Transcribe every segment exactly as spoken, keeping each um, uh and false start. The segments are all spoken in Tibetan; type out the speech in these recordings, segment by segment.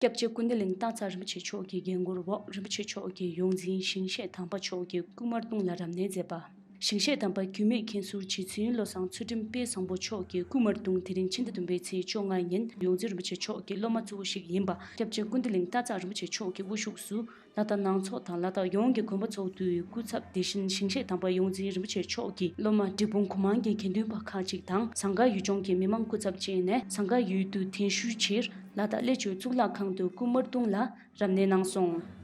སྐྱབས་རྗེ་ཀུན་བདེ་གླིང་སྟག་ཚང་རིན་པོ་ཆེ་མཆོག་གི་འགན་འཁུར་འོག་རིན་པོ་ཆེ་མཆོག་གི་ཡོངས་འཛིན་ཞིང་གཤེགས་དམ་པ་མཆོག་གིས་སྐུ་དམར་གདུང་ལ་རབ་གནས་མཛད་པ། ཞིང་གཤེགས་དམ་པ་རྒྱུད་སྨད་མཁན་ཟུར་རྗེ་བཙུན་བློ་བཟང་ཚུལ་ཁྲིམས་དཔལ་བཟང་པོ་མཆོག་གི་སྐུ་དམར་གདུང་དེ་རིང་ཕྱི་ཟླ་བདུན་པའི་ཚེས་བཅོ་ལྔ་ཉིན་ཡོངས་འཛིན་རིན་པོ་ཆེ་མཆོག་གི་སློབ་མ་གཙོ་བོ་ཞིག་ཡིན་པ་སྐྱབས་རྗེ་ཀུན་བདེ་གླིང་སྟག་ཚང་རིན་པོ་ཆེ་མཆོག་གི་དབུ་བཞུགས་སུ། ལ་དྭགས་ནང་ཚོགས་དང་ལ་དྭགས་ཡོངས་ཀྱི་དགོན་པ་ཚོགས་འདུའི་སྐུ་ཚབ་དེ་བཞིན་ཞིང་གཤེགས་དམ་པ་ཡོངས་འཛིན་རིན་པོ་ཆེ་མཆོག་གི་སློབ་མ་འབྲས་སྤུངས་གུང་མང་གི་དགེ་འདུན་པ་ཁག་ཅིག་དང་ཟངས་དཀར་ཡུལ་ལྗོངས་ཀྱི་མི་མང་སྐུ་ཚབ་བཅས་ནས་ཟངས་དཀར་ཡུལ་དུ་གདན་ཞུས་ཕྱིར་ལ་དྭགས་གླེ་ཆུ་གཙུག་ལག་ཁང་དུ་སྐུ་དམར་གདུང་ལ་རབ་གནས་གནང་སོང་།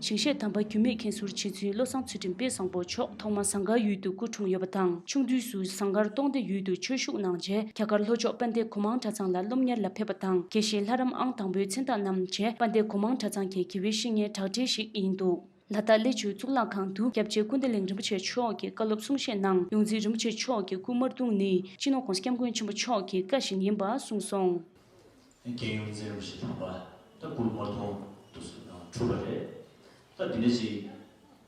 ཞིང་གཤེགས་དམ་པ་རྒྱུད་སྨད་མཁན་ཟུར་རྗེ་བཙུན་བློ་བཟང་ཚུལ་ཁྲིམས་དཔལ་བཟང་པོ་མཆོག་ཐོག་མར་ཟངས་དཀར་ཡུལ་དུ་སྐུ་འཁྲུངས་ཡོད་པ་དང་ཆུང་དུས་སུ་ཟངས་དཀར་སྟོང་སྡེ་ཡུལ་དུ་ཆོས་ཞུགས་གནང་རྗེས་རྒྱ་གར་ལྷོ་ཕྱོགས་དཔལ་ལྡན་གུང་མང་གྲྭ་ཚང་ལ་སློབ་གཉེར་ལ་ཕེབས་པ་དང་དགེ་བཤེས་ལྷ་རམས་ཨང་དང་པོའི་མཚན་རྟགས་བསྣམས་རྗེས་དཔལ་ལྡན་གུང་མང་གྲྭ་ཚང་གི་དགེ་བའི་བཤེས་གཉེན་གྲགས་ཅན་ཞིག་ཡིན་འདུག་ལ་དྭགས་གླེ་ཆུ་གཙུག་ལག་ཁང་དུ་སྐྱབས་རྗེ་ཀུན་བདེ་གླིང་རིན་པོ་ཆེ་མཆོག་གི་བཀའ་སློབ་གསུང་བཤད་ནང་ཡོངས་འཛིན་རིན་པོ་ཆེ་མཆོག་གི་སྐུ་དམར་གདུང་ནི་སྤྱི་ནོར་༸གོང་ས་༸སྐྱབས་མགོན་ཆེན་པོ་མཆོག་གི་བཀའ་བཞིན་ཡིན་པ་གསུངས་སོང་། རྒན་ཡོངས་འཛིན་རིན་པོ་ཆེ་དམ་པ་ད་སྐུ་དམར་གདུང་དུ་གྲུབ་པ་རེད། ད་འདི་འདྲ་ཞིག་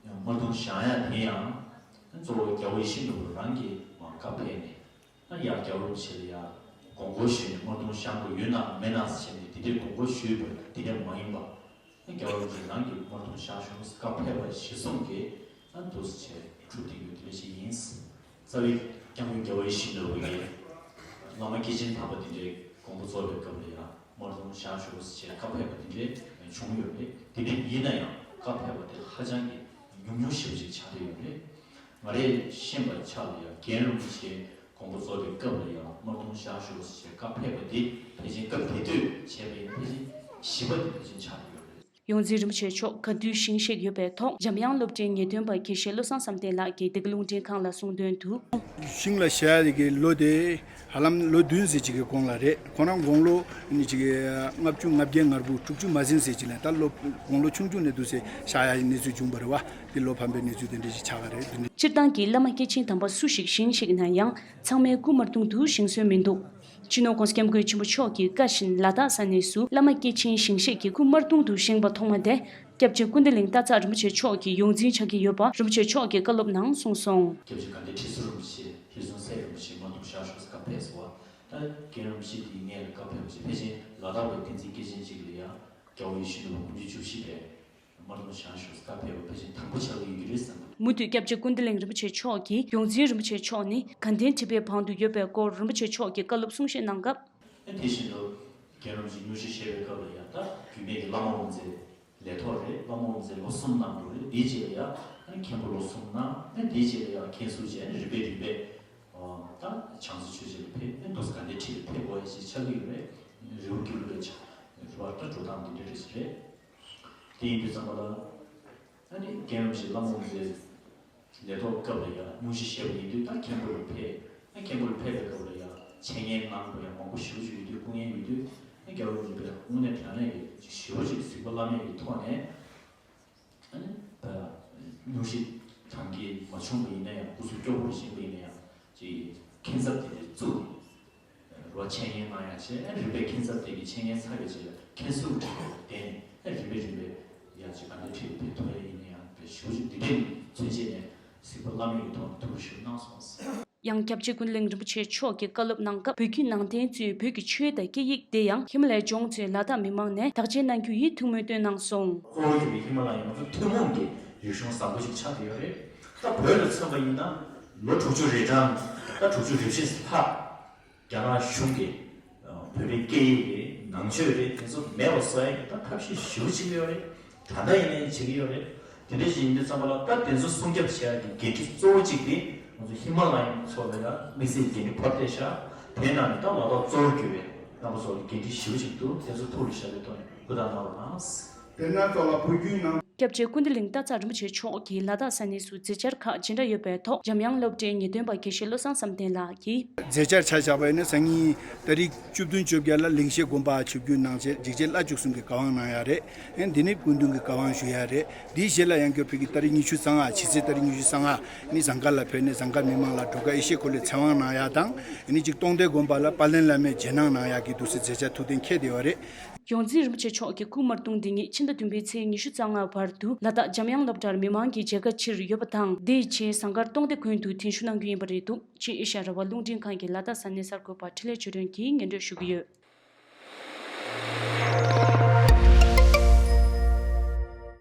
དམར་གདུང་བཞེངས་ཡ་དེ་ཡང་གཙོ་བོ་རྒྱལ་བ་ཡིད་བཞིན་ནོར་བུ་རང་གི་མ་བཀའ་ཕེབས་ནས། ཡང་རྒྱལ་བ་རིན་པོ་ཆེ་ལ་ཡང་དགོངས་སྐོར་ཞུས་ནས་དམར་གདུང་བཞེངས་དགོས་ཡོད་ན་མེད་ན་ཟེར་ནས་དེ་འདྲའི་དགོངས་སྐོར་ཞུས་པ་དེ་འདྲ་མ་ཡིན་པ། རྒྱལ་བ་རིན་པོ་ཆེ་རང་གིས་དམར་གདུང་བཞེངས་ཤོག་བཀའ་ཕེབས་པ་གཞིར་བཟུང་གིས་ཨ་འདུག་སེ་བྱས་གྲུབ་བསྡད་ཡོད་དེ་འདྲ་ཞིག་ཡིན། རྩ་བའི་སྐྱབས་མགོན་རྒྱལ་བ་ཡིད་བཞིན་ནོར་བུ་ཡིས་བླ་མ་སྐྱེས་ཆེན་དམ་པ་དེ་འདྲའི་དགོངས་པ་རྫོགས་པའི་སྐབས་ལ་ཡང་དམར་གདུང་བཞེངས་ཤོག་ཟེར་བྱས་བཀའ་ཕེབས་པ་དེ་འདྲའི་བྱུང་ཡོད་རེད། དེ་འདྲ་ཡིན་ན་ཡང་བཀའ་ཕེབས་པ་དེ་ཧ་ཅང་གི་ཉུང་ཉུང་ཞེ་པོ་ཅིག་ཆགས་བསྡད་ཡོད་རེད། ང་རས་ཤེས་པ་ཆ་ལ་ཡང་རྒན་རིན་པོ་ཆེའི་དགོངས་པ་རྫོགས་པའི་སྐབས་ལ་ཡང་དམར་གདུང་བཞེངས་ཤོག་ཟེར་བྱས་བཀའ་ཕེབས་པ་དེ་ཕལ་ཆེར་སྐབས་དེ་དུས་བྱས་པ་ཡིན་ན་ཕལ་ཆེར་བཞི་པ་དེ་ཕལ་ཆེར་ཆགས་བསྡད་ཡོད་རེད། ཡོངས་འཛིན་རིན་པོ་ཆེ་མཆོག་ག་དུས་ཞིང་གཤེགས་ཡོད་པའི་ཐོག་འཇམ་དབྱངས་སློབ་གྲྭའི་ངེས་སྟོན་པ་དགེ་བཤེས་བློ་བཟང་བསམ་གཏན་ལགས་ཀྱིས་འདི་ག་རླུང་འཕྲིན་ཁང་ལ་གསུངས་དོན་དུ། ཤིང་ལ་བཞག་ཡ་གི་ལོ་དེ་ཧ་ལམ་ལོ་བདུན་ཙམ་ཅིག་གི་གོང་ལ་རེད། ཁོ་རང་དགུང་ལོ་ནི་ཅིག་ལྔ་བཅུ་ང་བརྒྱད་ང་དགུ་དྲུག་ཅུ་མ་ཟིན་ཙམ་ཅིག་ལ་ད་ལོ་དགུང་ལོ་ཆུང་ཆུང་ནས་འདུག་སེ་བཞག་ཡ་གི་གནས་ཚུལ་བྱུང་བ་རེད་བ། དེ་ལོ་ཕམ་པའི་གནས་ཚུལ་དེ་འདྲ་ཞིག་ཆགས་ཀ་རེད། དེ་འདྲ། སྤྱིར་བཏང་གི་བླ་མ་སྐྱེས་ཆེན་དམ་པ་སུ་ཞིག་ཞིང་གཤེགས་ན་ཡང་ཚང་མས་སྐུ་དམར་གདུང་དུ་བཞེངས་སྲོལ་མི་འདུག་སྤྱི་ནོར་༸གོང་ས་༸སྐྱབས་མགོན་ཆེན་པོ་མཆོག་གི་བཀའ་བཞིན་ལ་དྭགས་ས་གནས་སུ་བླ་མ་སྐྱེས་ཆེན་ཞིང་གཤེགས་ཀྱི་སྐུ་དམར་གདུང་དུ་བཞེངས་པ་ཐོག་མ་དེ་སྐྱབས་རྗེ་ཀུན་བདེ་གླིང་སྟག་ཚང་རིན་པོ་ཆེ་མཆོག་གི་ཡོངས་འཛིན་ཆགས་ཀྱི་ཡོད་པ་རིན་པོ་ཆེ་མཆོག་གིས་བཀའ་སློབ་ནང་གསུངས་སོང་། སྐྱབས་རྗེ་དགའ་ལྡན་ཁྲི་ཟུར་རིན་པོ་ཆེ་ཁྲི་སྲོང་སེང་རིན་པོ་ཆེ་དམར་གདུང་བཞེངས་ཤོག་ཟེར་བཀའ་ཕེབས་སོང་བ། ད་རྒན་རིན་པོ་ཆེ་དེའི་ངས་ལ་བཀའ་ཕེབས་པ་ཞིག་ཕལ་ཆེར་ལ་དྭགས་པའི་བསྟན་འཛིན་སྐྱེས་ཆེན་ཅིག་ལ་ཡང་རྒྱལ་བ་ཡིད་བཞིན་ནོར་བུ་དགུང་ལོ་བཅུ་བཞི་པའི་དམར་གདུང་བཞེངས་ཤོག་ཟེར་བཀའ་ཕེབས་པ་ཕལ་ཆེར་དང་པོ་ཆགས་ཀྱི་ཡོད་ཀྱི་རེད་བསམ་གི། མུ་མཐུད་སྐྱབས་རྗེ་ཀུན་བདེ་གླིང་རིན་པོ་ཆེ་མཆོག་གིས་ཡོངས་འཛིན་རིན་པོ་ཆེ་མཆོག་ནི་དགའ་ལྡན་ཁྲི་པའི་བང་དུ་ཡོད་པའི་སྐོར་རིན་པོ་ཆེ་མཆོག་གིས་བཀའ་སློབ་གསུང་བཤད་གནང་སྐབས། དེ་བཞིན་དུ་རྒན་རིན་པོ་ཆེ་སྙུང་གཞི་བཞེས་པའི་སྐབས་ལ་ཡང་ད་རྒྱུད་སྨད་ཀྱི་བླ་མ་དབུ་མཛད་ལས་ཐོག་རེད། བླ་མ་དབུ་མཛད་ལོ་གསུམ་གནང་དགོས་རེད། དེའི་རྗེས་ལ་ཡང་ཨ་ནི་མཁན་པོ་ལོ་གསུམ་གནང་། ཨ་ནི་དེའི་རྗེས་ལ་ཡང་མཁན་ཟུར་བྱས་ཨ་ནི་རིམ་པས་རིམ་པས་ཨ་ད་བྱང་རྩེ་ཆོས་རྗེ་ལ་ཕེབས། ཨ་ནི་འདུག་སེ་དགའ་ལྡན་ཁྲི་ལ་ཕེབས་དགོས་ཡ་ཞིག་ཆགས་ཀྱི་ཡོད་རེད། རི་བོ་དགེ་ལུགས་ལ་ཆགས་རེད་བ། ད་འགྲོ་སྟངས་འདི་འདྲ་རེད་ཟེར་རེད། དེ་ཡིན་དུས་ཙམ་པ་ལ་ཨ་ནི་རྒན་རིན་པོ་ཆེ་བླ་མ་དབུ་མཛད་ལས་ཐོག་སྐབས་ལ་ཡང་སྙུང་གཞི་བཞེས་པ་ཡིན་དུས་ད་མཁན་པོ་ལ་ཕེབས། ཨ་མཁན་པོ་ལ་ཕེབས་པའི་སྐབས་ལ་ཡང་འཆད་ཉན་གནང་དགོས་ཡ་མང་པོ་ཞེ་པོ་ཅིག་ཡོད་དུས་སྐུ་ངལ་ཡོད་དུས་ཨ་རྒྱལ་བ་རིན་པོ་ཆེ་དངོས་གནས་དྲང་གནས་ཀྱི་ཞེ་པོ་ཅིག་གཟིགས་པ་བླ་མེད་ཀྱི་ཐོག་ནས། ཨ་ནི་ད་སྙུང་གཞི་གྲངས་ཀྱིས་མ་ཆུང་བ་ཡིན་ན་ཡང་སྐུ་གཟུགས་སྐྱོ་པོ་རུ་ཕྱིན་པ་ཡིན་ན་ཡང་ཅིག་མཁན་ཚབ་དེ་འདྲ་བཙུགས་ནས་རོ་འཆད་ཉན་གནང་ཡ་བྱས། ཨ་རིམ་པས་མཁན་ཚབ་དེ་གི་འཆད་ཉན་ཚར་བའི་རྗེས་ལ་མཁན་ཟུར་དྲག་པོ་བསྟེན་ནས་ཨ་རིམ་པས་རིམ་པས་ཡ་ཅིག་ག་འདྲ་ཁྲིད་ཕེབས་ཐུབ་ཡ་ཡིན་ན་ཡང་དཔེ་ཞེ་པོ་ཅིག་འདི་འདྲའི་མཚོན་བྱེད་ནས་གཟིགས་པ་བླ་མེད་ཀྱི་ཐོག་ནས་ཐུགས་ཁུར་ཞེ་པོ་གནང་སོང་ཟེར། ཡང་སྐྱབས་རྗེ་ཀུན་བདེ་གླིང་རིན་པོ་ཆེ་མཆོག་གིས་བཀའ་སློབ་གནང་སྐབས་བོད་བརྒྱུད་ནང་བསྟན་གཙོས་བོད་ཀྱི་ཆོས་དང་སྐད་ཡིག་དེ་ཡང་ཧི་མ་ལ་ཡའི་ལྗོངས་གཙོས་ལ་དྭགས་མི་མང་ནས་བདག་གཅེས་གནང་རྒྱུ་ཡི་ཐུགས་སྨོན་བཏོན་གནང་སོང་། གཙོ་བོ་གྱུར་པའི་ཧི་མ་ལ་ཡའི་ང་ཚོ་ཐུན་མོང་གི་རིག་གཞུང་བཟང་པོ་ཞིག་ཆགས་བསྡད་ཡོད་རེད། ད་བོད་ལ་མཚོན་པ་ཡིན་ན་ལོ་དྲུག་ཅུ་རེ་གྲངས་ད་དྲུག་ཅུ་རེ་བཞི་ལྷག་རྒྱ་ནག་གཞུང་གིས་བོད་པའི་སྐད་ཡིག་རེད། ནང་ཆོས་རེད། དེ་ཚོ་མེད་པ་བཟོ་ཡ་གི་ད་ཐབས་ཤེས་ཞེ་པོ་བྱེད་ཀྱི་ཡོད་རེད། ད་ལྟ་ཡིན་ནའི་བྱེད་ཀྱི་ཡོད་རེད། དེ་འདྲ་ཞིག་ཡིན་དུས་ཙམ་པ་ལ་ད་དེ་ཚོ་སྲུང་སྐྱོབ་བྱེད་ཡ་གི་འགན་འཁྲི་གཙོ་བོ་གཅིག་དེ་ང་ཚོ་ཧི་མ་ལ་ཡའི་ཚོ་ལ་ཡ་དམིགས་བསལ་འགན་འཁྲི་ཕབ་བསྡད་ཤག་དེའི་ནང་ནས་ད་ལ་དྭགས་གཙོ་བོར་གྱུར་པའི་རྣམ་པ་ཚོ་ལ་འགན་འཁྲི་ཞེ་པོ་ཅིག་འདུག་དེ་ཚོ་ཐུགས་ལ་བཞག་པའི་ཐོག་ནས་ཧུར་ཐག་གནང་རོགས་གནང་། དེ་ན་ཚོ་ལ་བུ་རྒྱུད་ནང་། སྐྱབས་རྗེ་ཀུན་བདེ་གླིང་སྟག་ཚང་རིན་པོ་ཆེ་མཆོག་གིས་ལ་དྭགས་ས་གནས་སུ་མཛད་འཆར་ཁག་ཇི་འདྲ་ཡོད་པའི་ཐོག་འཇམ་དབྱངས་སློབ་གྲྭའི་ངེས་སྟོན་པ་དགེ་བཤེས་བློ་བཟང་བསམ་གཏན་ལགས་ཀྱིས། མཛད་འཆར་ཆ་བཞག་པ་ཡིན་ན་སང་ཉིན་ཏ་རིག་བཅུ་བདུན་བཅོ་བརྒྱད་ལ་ལེགས་བཤད་དགོན་པ་ཆིབས་བསྒྱུར་གནང་རྗེས་འཇིགས་བྱེད་བླ་བཅུ་གསུམ་གྱི་བཀའ་དབང་གནང་ཡ་རེད། ཨེ་འདི་ནི་སྐུ་མདུན་གྱི་བཀའ་དབང་ཞུ་ཡ་རེད། འདིའི་རྗེས་ལ་ཡང་བསྐྱར་བོད་ཀྱི་ཏ་རིག་ཉི་ཤུ་རྩ་ལྔ་ཕྱི་ཚེས་ཏ་རིག་ཉི་ཤུ་རྩ་ལྔ་ནི་ཟངས་དཀར་ལ་ཕེབས་ནས་ཟངས་དཀར་མི་མང་ལ་སྒྲོལ་དཀར་ཡེ་ཤེས་འཁོར་ལོའི་ཚེ་དབང་གནང་ཡ་དང་ཨེ་ནི་གཅིག་སྟོང་སྡེ་དགོན་པ་ལ་དཔལ་ལྡན་བླ་མའི་རྗེས་གནང་གནང་ཡ་གི་འདུག་སེ་མཛད་འཆར་ཐུགས་གཏན་འཁེལ་བསྡད་ཡོད་རེད། ཡོངས་འཛིན་རིན་པོ་ཆེ་མཆོག་གི་སྐུ་དམར་གདུང་འདི་ཉིད་ཕྱི་ཟླ་བདུན་པའི་ཚེས་ཉི་ཤུ་རྩ་ལྔ་བར་དུ་ལ་དྭགས་འཇམ་དབྱངས་སློབ་གྲྭར་མི་མང་གི་མཇལ་ཁ་ཕྱིར་ཡོད་པ་དང་དེའི་རྗེས་ཟངས་དཀར་སྟོང་སྡེ་དགོན་དུ་གདན་ཞུ་གནང་རྒྱུ་ཡིན་པ་རེད་འདུག་ཅེས་ཨེ་ཤ་ཡ་རང་དབང་རླུང་འཕྲིན་ཁང་གི་ལ་དྭགས་ས་གནས་གསར་འགོད་པ་འཕྲིན་ལས་ཆོས་སྒྲོན་གྱིས་སྙན་སྒྲོན་ཞུ་གི་ཡོད།